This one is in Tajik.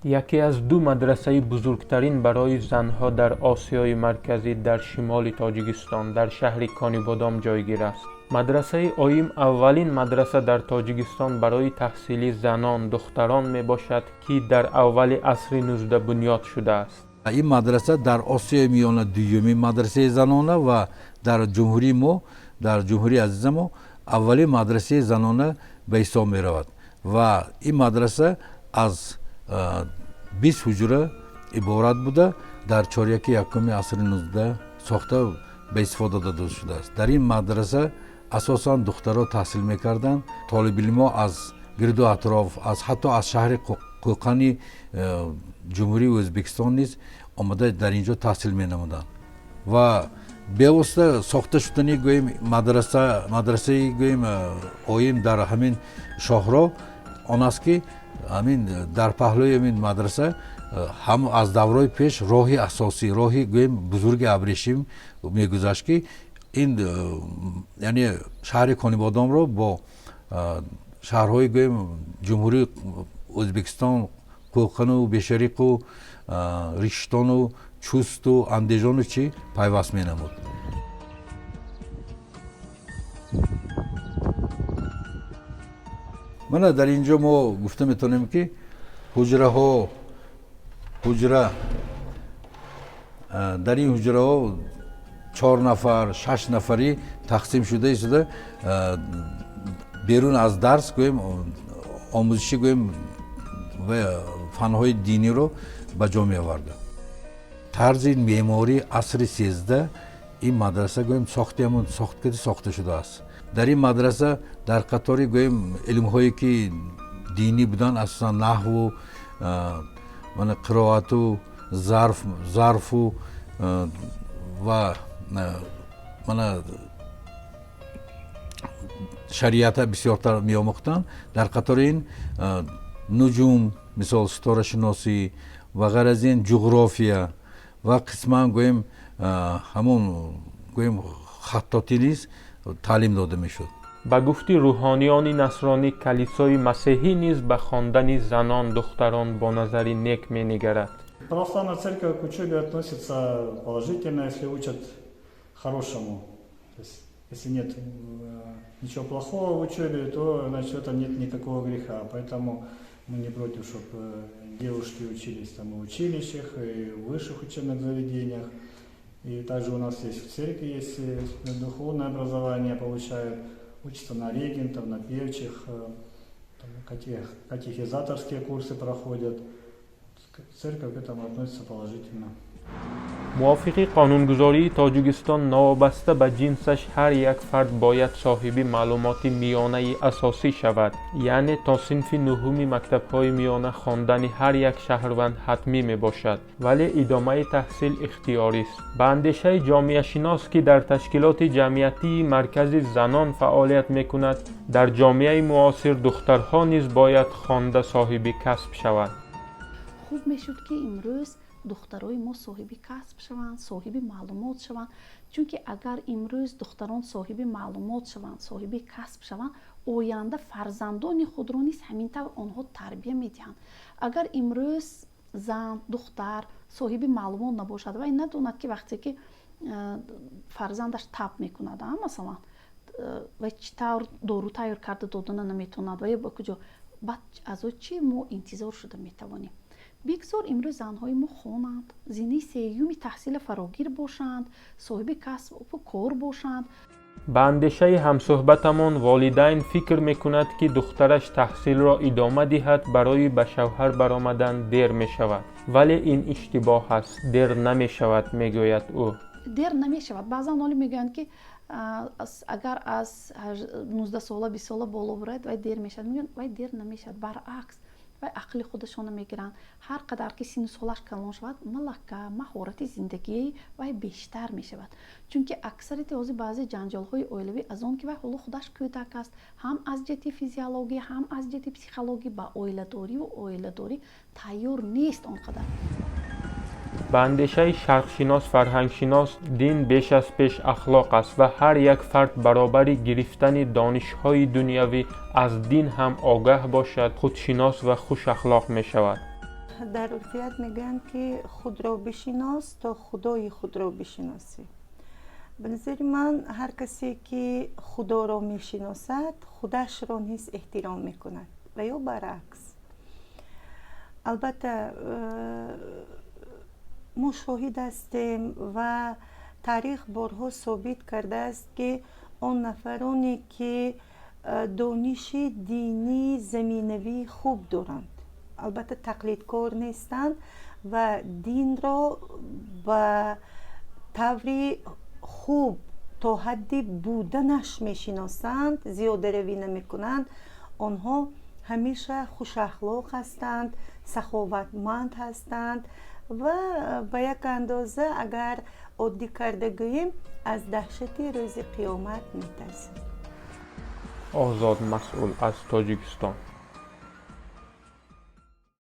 Яке аз ду мадрасаи бузургтарин барои занҳо дар Осиёи Марказӣ дар шимоли Тоҷикистон, дар шаҳри Конибодом ҷойгир аст. Мадрасаи Оим аввалин мадраса дар Тоҷикистон барои таҳсили занон, духтарон мебошад, ки дар аввали асри 19 бунёд шудааст. Ин мадраса дар Осиёи Миёна дуюмин мадрасаи занона ва дар ҷумҳурии мо, дар ҷумҳурии азиза мо аввалин мадрасаи занона ба ҳисоб меравад ва ин мадраса аз 20 ҳуҷра иборат буда, дар чоряки якуми асри 19 сохта ба истифода дода шудааст. Дар ин мадраса асосан духтарон таҳсил мекарданд. Толибилмҳо аз гирду атроф, аз ҳатто аз шаҳри Қӯқани Ҷумҳурии Ӯзбекистон низ омада дар ин ҷо таҳсил менамуданд ва бевосита сохта шудани, гӯем, мадраса, мадрасаи, гӯем, Оим дар ҳамин шоҳроҳ он аст, ки ҳамин дар паҳлӯи ҳамин мадраса ҳам аз давраи пеш роҳи асосӣ, роҳи, гӯем, бузурги абрешим мегузашт, ки ин, яъне, шаҳри Конибодомро бо шаҳрҳои, гӯем, Ҷумҳурии Ӯзбекистон, Қӯқану Бешариқу Риштону Чусту Андижону чӣ пайваст менамуд. Мана дар ин ҷо мо гуфта метавонем, ки ҳуҷраҳо, ҳуҷра, дар ин ҳуҷраҳо чор нафар, шаш нафарӣ тақсим шуда истода, берун аз дарс, гӯем, омӯзиши, гӯем, фанҳои диниро ба ҷо меоварданд. Тарзи меъмории асри 13 ин мадраса, гӯем, сохти ҳамун сохт кади сохта шудааст. Дар ин мадраса дар қатори, гӯем, илмҳое ки динӣ буданд, асосан наҳву, мана, қироату зарф, зарфу ва, мана, шариата бисёртар меомӯхтанд. Дар қатори ин нуҷум, мисол, ситорашиносӣ ва ғайр аз ин ҷуғрофия ва қисман, гӯем, ҳамон, гӯем, хаттотӣ низ таълим дода мешуд. Ба гуфти рӯҳониёни насронӣ, калисои масеҳӣ низ ба хондани занон, духтарон бо назари нек менигарад. Православная церковь к учебе относится положительно, если учат хорошему. То есть, если нет ничего плохого в учебе, то, значит, в этом нет никакого греха. Поэтому мы не против, чтобы девушки учились там и в училищах, и в высших учебных заведениях. И также у нас есть в церкви есть духовное образование получают, учатся на регентов, на певчих, там, катехизаторские курсы проходят. Церковь к этому относится положительно. Мувофиқи қонунгузории Тоҷикистон, новобаста ба ҷинсаш, ҳар як фард бояд соҳиби маълумоти миёнаи асосӣ шавад, яъне то синфи нуҳуми мактабҳои миёна хондани ҳар як шаҳрванд ҳатмӣ мебошад, вале идомаи таҳсил ихтиёрист. Ба андешаи ҷомеашинос, ки дар ташкилоти ҷамъиятии Маркази занон фаъолият мекунад, дар ҷомеаи муосир духтарҳо низ бояд хонда соҳиби касб шаванд. Хуб мешуд, ки имрӯз духтарои мо соҳиби касб шаванд, соҳиби маълумот шаванд, чунки агар имрӯз духтарон соҳиби маълумот шаванд, соҳиби касб шаванд, оянда фарзандони худро низ ҳамин тавр онҳо тарбия медиҳанд. Агар имрӯз зан, духтар соҳиби маълумот набошад, вай надонад, ки вақте ки фарзандаш таб мекунад, масалан, вай чӣ тавр дору тайёр карда додана наметавонад ва ё ба куҷо, баъд аз ӯ чӣ мо интизор шуда метавонем? Бигзор имрӯз занҳои мо хонанд, зинаи сеюми таҳсила фарогир бошанд, соҳиби касбу кор бошанд. Ба андешаи ҳамсӯҳбатамон, волидайн фикр мекунад, ки духтараш таҳсилро идома диҳад, барои ба шавҳар баромадан дер мешавад, вале ин иштибоҳ аст. Дер намешавад, мегӯяд ӯ. Дер намешавад. Баъзан оли мегӯянд, ки агар аз 19 сола, 20 сола боло бурад, вай дер мешавад. Мегӯянд, вай дер намешавад, баръакс, вай ақли худашонро мегиранд. Ҳар қадар ки синну солаш калон шавад, малака, маҳорати зиндагии вай бештар мешавад, чунки аксарияти ҳозир баъзе ҷанҷолҳои оилавӣ аз он ки вай ҳоло худаш кӯдак аст, ҳам аз ҷиҳати физиологӣ, ҳам аз ҷиҳати психологӣ ба оиладорию оиладорӣ тайёр нест он қадар. Ба андешаи шарқшинос, фарҳангшинос, дин беш аз пеш ахлоқ аст ва ҳар як фард баробари гирифтани донишҳои дунявӣ аз дин ҳам огаҳ бошад, худшинос ва хушахлоқ мешавад. Дар урфият мегӯянд, ки худро бишинос, то худои худро бишиносӣ. Ба назари ман, ҳар касе ки худоро мешиносад, худашро низ эҳтиром мекунад ва ё баръакс. Албатта, мо шоҳид ҳастем ва таърих борҳо собит кардааст, ки он нафароне ки дониши динии заминавии хуб доранд, албатта, тақлидкор нестанд ва динро ба таври хуб то ҳадди буданаш мешиносанд, зиёдаравӣ намекунанд, онҳо ҳамеша хушахлоқ ҳастанд, саховатманд ҳастанд ва ба як андоза, агар оддӣ карда гӯем, аз даҳшати рӯзи қиёмат метарсанд. Озод Масъул аз Тоҷикистон.